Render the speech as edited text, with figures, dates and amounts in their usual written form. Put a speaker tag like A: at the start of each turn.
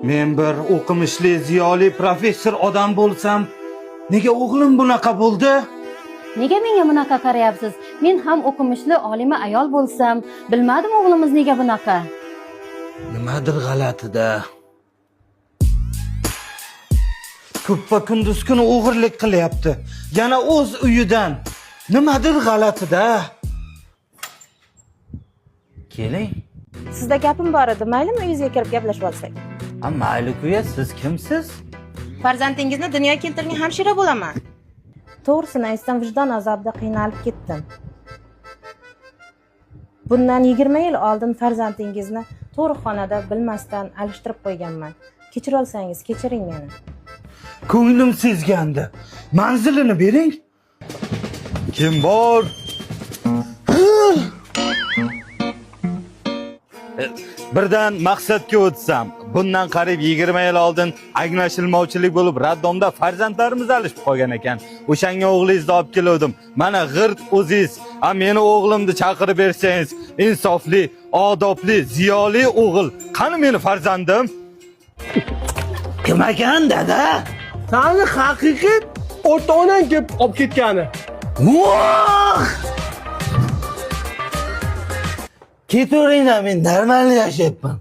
A: Men bir o'qimishli, ziyoli professor odam bo'lsam, nega o'g'lim bunaqa bo'ldi?
B: Nega menga bunaqa qarayapsiz? Men ham o'qimishli olima ayol bo'lsam, bilmadim o'g'limiz nega bunaqa.
A: Nimadir g'alatida. Kuppa kunduz kuni o'g'irlik qilyapti. Yana o'z uyidan. Nimadir g'alatida. Keling.
C: Sizda gapim bor edi, maylimi uyingizga kirib gaplashib olsak?
A: Ha, mayli kuya, siz kimsiz?
C: Farzandingizni dunyoga keltirgan hamshira bo'laman. To'g'risini aytsam, vijdon azobida qiynalib ketdim. Bundan 20 yil oldin farzandingizni tug'ruqxonada bilmasdan alishtirib qo'yganman. Kechira olsangiz, kechiring meni.
A: Ko'nglim sezgandi. Manzilini bering. Kim bor? Birdan maqsadga o'tsam, bundan qariyb 20 yil oldin anglashilmovchilik bo'lib raddomda farzandlarimiz alishib qolgan ekan. O'shanga o'g'lingizni olib keluvdim. Mana g'irt o'zingiz, a meni o'g'limni chaqirib bersangiz, insofli, odobli, ziyoli o'g'il. Qani meni farzandim?
D: Kim ekan dada?
E: Sani haqiqiy ota onang kelib olib ketgani.
D: Voh! Ketaveringlar, men normal yashayapman.